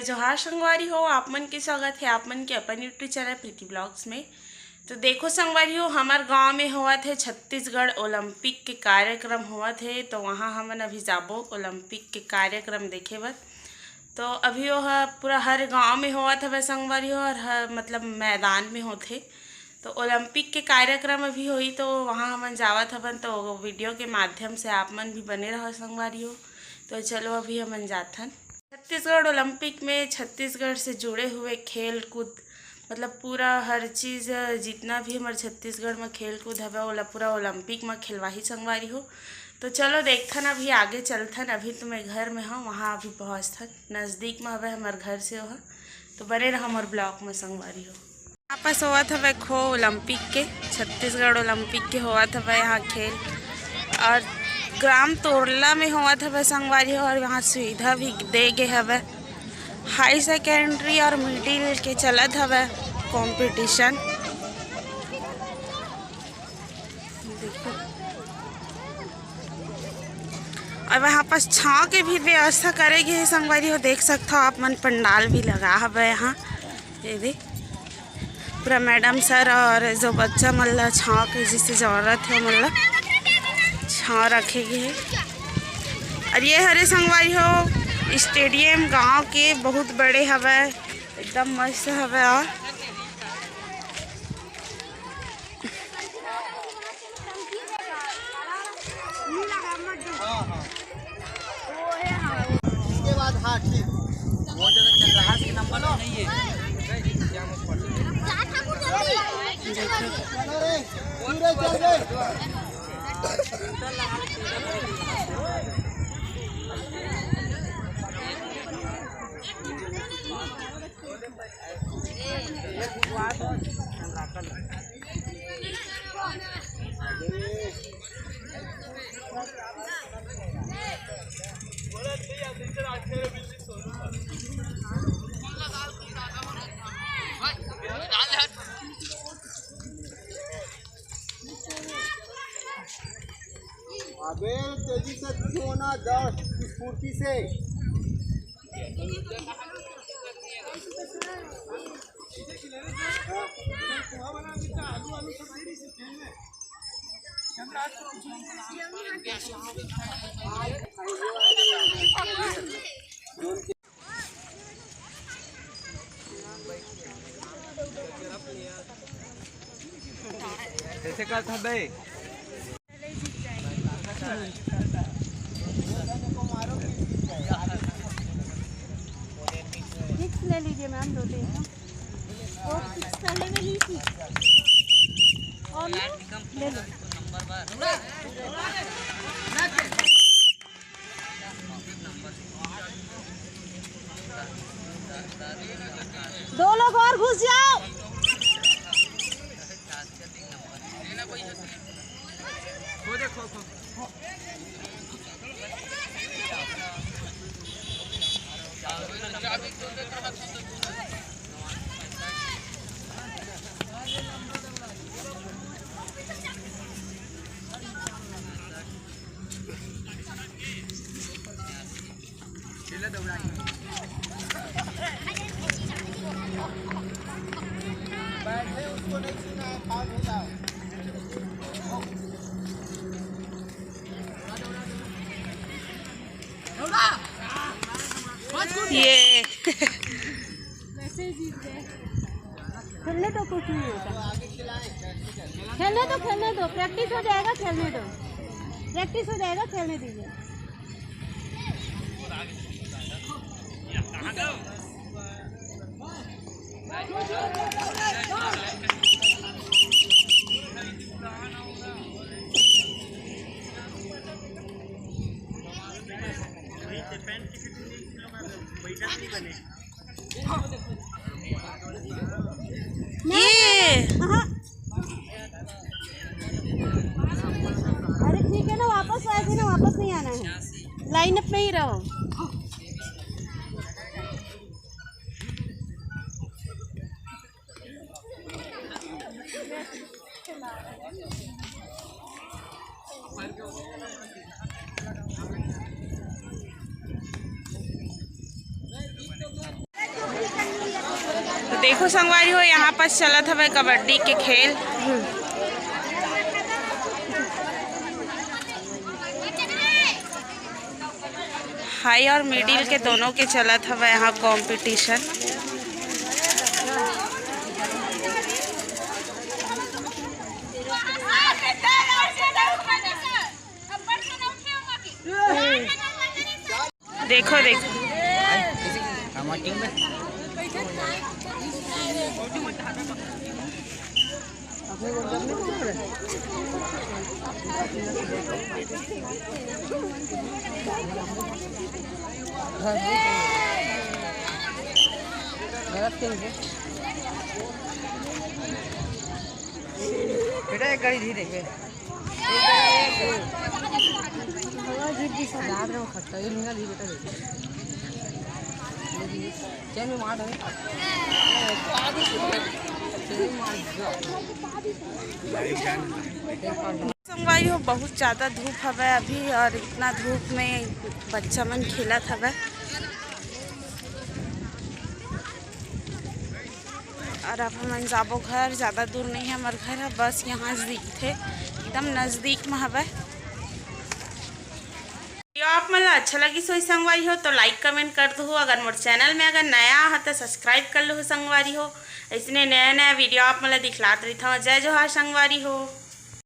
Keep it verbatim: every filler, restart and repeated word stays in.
जोहार संगवारी हो, आप मन के स्वागत हे आप मन के अपन YouTube चैनल प्रीति ब्लॉग्स में। तो देखो संगवारी हो, हमर गांव में होवत हे छत्तीसगढ़ ओलंपिक के कार्यक्रम होवत हे, तो वहाँ हमन अभी जाबो ओलंपिक के कार्यक्रम देखे बर। तो अभी वो ह-, पूरा हर गांव में होवत हवे संगवारी हो, और हर मतलब मैदान में होथे। तो ओलंपिक के कार्यक्रम अभी होही, तो वहाँ हमन जावत हवन, तो वीडियो के माध्यम से आप मन भी बने रहो संगवारी हो। तो चलो अभी हमन जाथन। छत्तीसगढ़ ओलंपिक में छत्तीसगढ़ से जुड़े हुए खेल कूद, मतलब पूरा हर चीज़, जितना भी हमर छत्तीसगढ़ में खेल कूद हवे, ओला पूरा ओलंपिक में खेलवाही संगवारी हो। तो चलो देखथन, अभी आगे चलथन। अभी तो मैं घर में हूँ, वहाँ अभी पहुँचथन, नज़दीक में हवे हमर घर से वहाँ। तो बने रहो हमर ब्लॉग में संगवारी हो। वापस होवत हवे खो ओलंपिक के, छत्तीसगढ़ ओलंपिक के होवत हवे यहाँ खेल, और ग्राम तोरला में होवत हवे संगवारी हो, और यहाँ सुविधा भी दे गे हवे। हाई सेकेंडरी और मिडिल के चलत हवे कंपटीशन। देखो, अब यहाँ पास छाँव के भी व्यवस्था करे गे हे संगवारी हो, देख सकत हो आप मन, पंडाल भी लगा हवे यहाँ। ये देख, पूरा मैडम सर और जो बच्चा मन ला छाँव के जिसे जरूरत हे, मन ला छाँव रखे गे हे। और ये हरे संगवारी हो स्टेडियम, गांव के बहुत बड़े हवे, एकदम मस्त हवे। और हाँ, हाँ। इसके बाद, हाँ, ठीक। वो जगह चल रहा है, इसके नंबर नहीं है। अरे, पूरे चल गए। अबे तेजी से क्यों ना दौड़, स्फूर्ति से। कैसे करत हबे? सिक्स ले लीजिए मैम, दो तीन। वो सिक्स पहले में ली थी। और लो, ले लो। दो लोग और घुस जाओ। बैठे, उसको नहीं छूना है, फाउल होता है। ये खेलने दो, कुछ नहीं होता। खेलने दो, खेलने दो, प्रैक्टिस हो जाएगा, खेलने दो, प्रैक्टिस हो जाएगा, खेलने दीजिए। ये हाँ। अरे ठीक है ना, वापस आए थे ना, वापस नहीं आना है, लाइनअप में ही रहो। देखो संगवारी हो, यहाँ पास चलत हवय कबड्डी के खेल। हाई और मिडिल के दोनों के चलत हवय यहाँ कंपटीशन। देखो, देखो। बेटा, एक गाड़ी धीरे। संगवारी हो, बहुत ज़्यादा धूप हवय अभी, और इतना धूप में बच्चा मन खेलत हवय। और अब हमन जाबो घर, ज़्यादा दूर नहीं है हमर घर ह, बस यहाँ से दिखथे, एकदम नज़दीक में हवय। वीडियो आप मन ला अच्छा लगिस होही संगवारी हो, तो लाइक कमेंट कर दो। अगर मोर चैनल में अगर नया हो तो सब्सक्राइब कर लो संगवारी हो, इसने नया नया वीडियो आप मन ला दिखलात रहिथव। जय जोहार संगवारी हो।